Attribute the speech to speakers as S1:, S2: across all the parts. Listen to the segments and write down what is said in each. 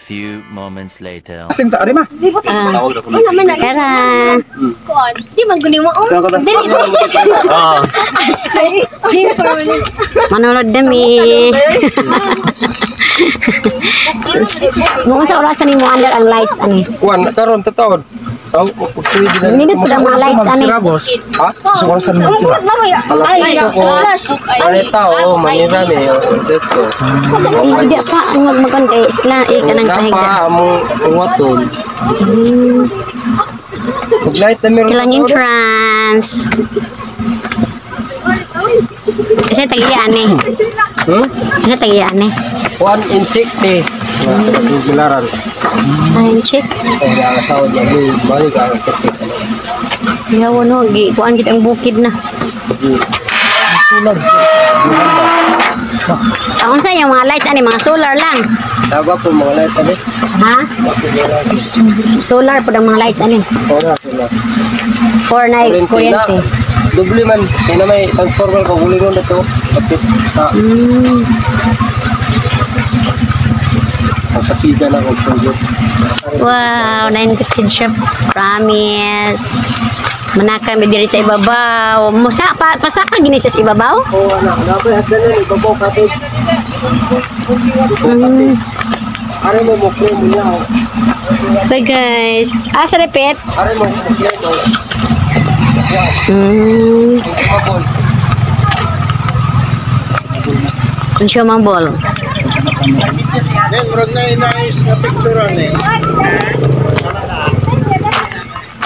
S1: Few moments later.
S2: Ah, tara.
S3: Di man guni mo. Oh. Dili.
S2: Manonood dami. Mo sa orasan nimo under ang lights ani?
S4: Kuan karon tataon. So,
S2: Nindot pud ang mga lights ani.
S4: Ha?
S5: Sa orasan mo sila.
S3: Ay, slash.
S4: Manita oh, manira ni dito.
S2: Hindi pa ang magmakan kay isla eh kanang
S4: Napa
S2: kahigda.
S4: among ungaton. Maglight na meron.
S2: Kilang entrance. Kasi tagiya ani.
S4: Hmm?
S2: Kasi tagiya ani.
S4: Kuan in check ni. Gilaran.
S2: Ay, check.
S4: Ay, asawa niya ni balik ang check.
S2: Yaw no, gi kuan gid ang bukid na. Ang unsa yung mga lights ani, mga solar lang.
S4: Tawa po mga light ani.
S2: Ha? Solar pud ang mga lights ani.
S4: Ora sila.
S2: For na kuryente.
S4: Doble man kay na may transformer ko gulingon na to. Kapit sa pagpasiga na ko project.
S2: Wow, 90 siya. Promise. Manaka mi diri sa ibabaw. Musa pa pasaka gini siya sa ibabaw?
S4: Oo, anak, napay hagdanan ibabaw kapit. Are mo mo mo niya.
S2: Bye guys. Ah, sa repeat.
S4: Are mo mo mo.
S2: Consumable.
S5: Then murag na nice na picture ani.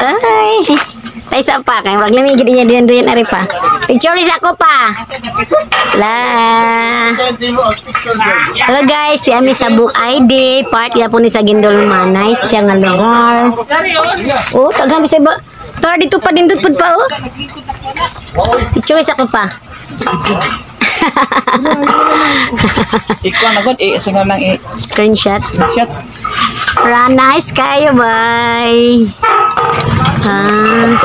S2: Ay. Ay, isa pa. Kaya murag lami gid niya diyan diyan ari pa. Picture isa ko pa. La.
S5: Send mo ang picture dyan.
S2: Hello guys, di ami sa Book ID, part ya po ni sa Gindulman. Nice siya nga lugar. Oh, taghan sa iba. Tar dito pa dindot pud pa oh. Picture isa ko pa.
S6: Ikaw na god, eh, singaw lang eh.
S2: Screenshot.
S6: Shot.
S2: Ra nice kayo, bye. Ah.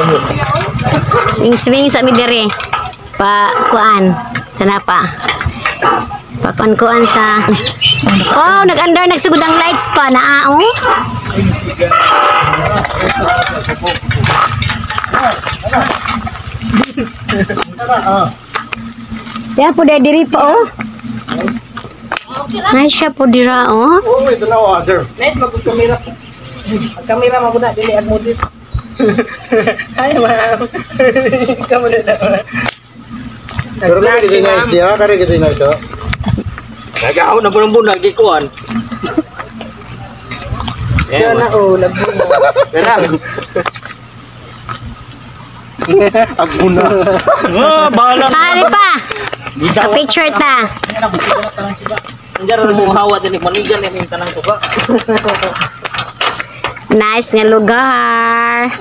S2: Swing swing sa mi diri. Pa kuan. Sana pa. Pa kuan kuan sa. Oh, nag-andar nagsugod ang lights pa naa oh. Ya po diri pa oh. Nice siya po dira oh.
S5: Oh, wait, no other.
S6: Nice magud kamera. Ang kamera magud na dili ag mudit. Ay, ma'am. Kamu na na.
S5: Pero kare kasi nice diha, kare kasi nice oh.
S4: Nagaw na bulan bulan gikuan.
S6: Yan na oh, labo.
S5: Aguna.
S4: Ah, bahala.
S2: Pare pa. Sa picture ta.
S6: Andiyan mo hawa din manigan ni tanang tuka.
S2: Nice nga lugar.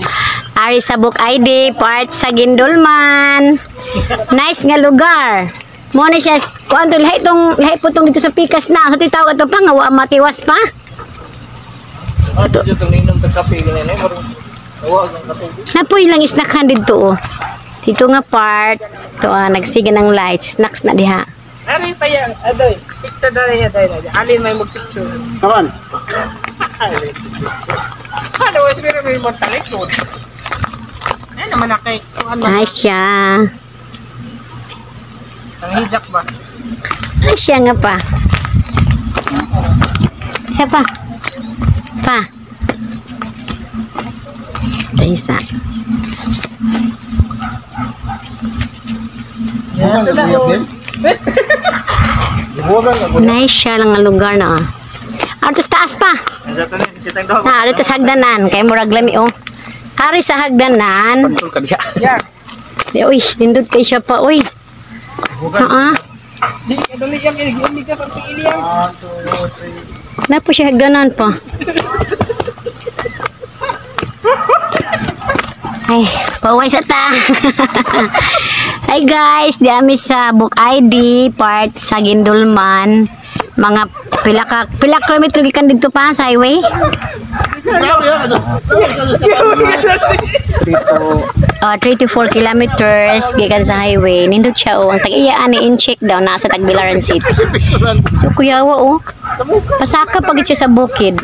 S2: Ari sa Book ID, part sa Gindulman. Nice nga lugar. Mo na siya, kuan to lahi tong lahi po tong dito sa pikas na. Sa tawag ato pa nga wa matiwas pa.
S6: Ato jud tong ninom tag kape ganun eh. Wa ang kape.
S2: Napoy lang snackan dito oh. Dito nga part to ah, nagsiga ng lights, snacks na diha.
S6: Ari pa yan, adoy. Picture dali adoy. Alin may mag-picture.
S5: Saman.
S6: Ano was pero may mo talikod. Ay naman na kay kuan man.
S2: Nice siya.
S6: Ang hijak ba?
S2: Nice siya nga pa. Isa pa. Pa. Isa. Nice siya lang ang lugar na oh. Ato sa taas pa. Ah, dito sa hagdanan. Kay murag lami oh. Ari sa hagdanan. Di, uy, nindot kay siya pa, uy. Ha? Na po siya hagdanan pa. Ay, paway sa ta. Hi guys, di ami sa Book ID part sa Gindulman. Mga pila ka pila kilometro gikan didto pa sa highway?
S4: Dito.
S2: 3 to 4 kilometers gikan sa highway. Nindot siya oh. Ang tag-iya ani in-check daw nasa Tagbilaran City. So kuyawa oh. Pasaka pag siya sa bukid.